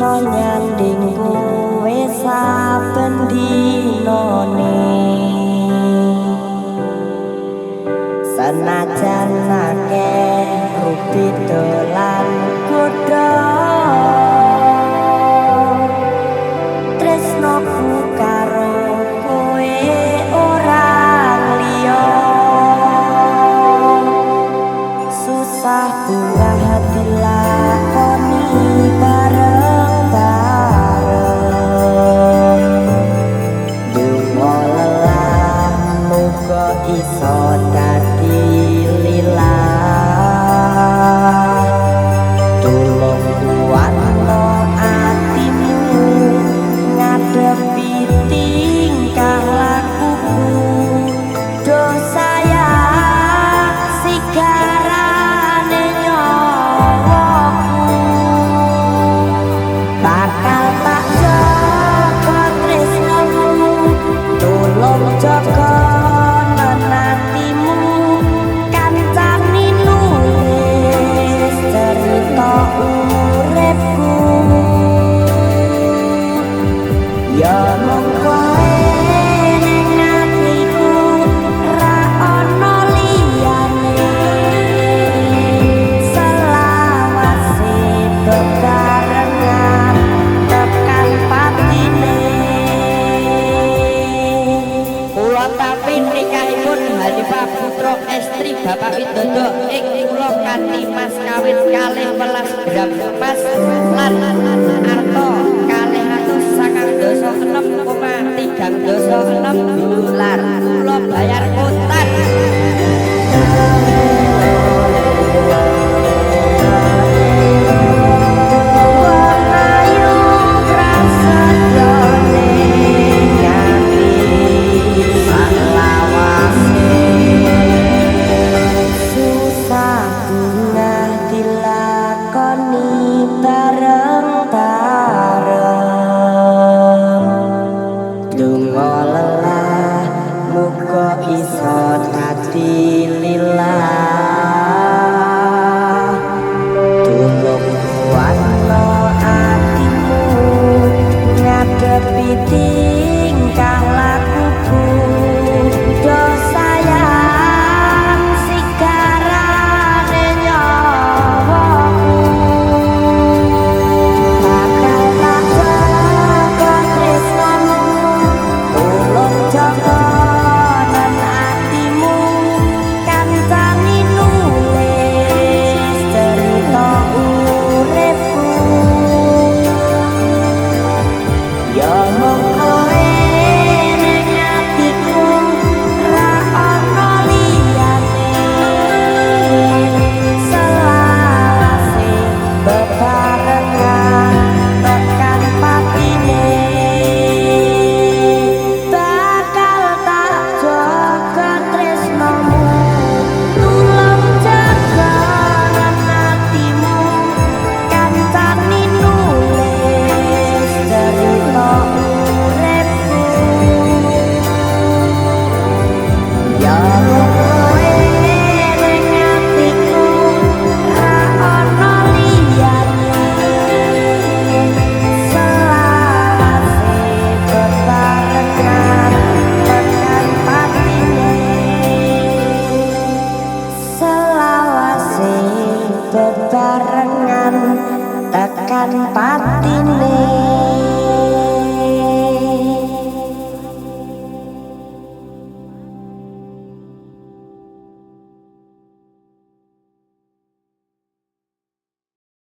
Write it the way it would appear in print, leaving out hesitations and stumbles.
iso nyanding kowe saben dinane. Senajan akeh rupi dolan godha, tresnoku karo kowe ora liya. Susah bungah dilakoni bareng-bareng, dungo lelah muga iso dadi lillah. Tulung kuatno atimu ngadepi tingkah lakuku, do sayang sigarane nyawaku. Bakal tak jaga tresnomu, tulung jaga atimu, kancane nulis cerita uripku. Ya mung kowe ning atiku ra ono liyane, selawase bebarengan tekan patine. Kula tampi nikahipun Hanifah putra estri Bapak Widodo ing kula kanthi mas kawin 12 gram emas lan arta 296,36 dolar. Kula bayar kontan. Wong ayu prasetyane nganti salawase. Susah bungah dilakoni bareng-bareng, lunga lelah muga iso dadi lillah. Tulung kuatno atimu ngadepi tingkah lakuku, do sayang sigarane nyawaku. Bakal tak jaga tresnomu, tulung jaga atimu, kancane nulis cerita uripku. Ya mung kowe ning atiku ra ono liyane, selawase bebarengan.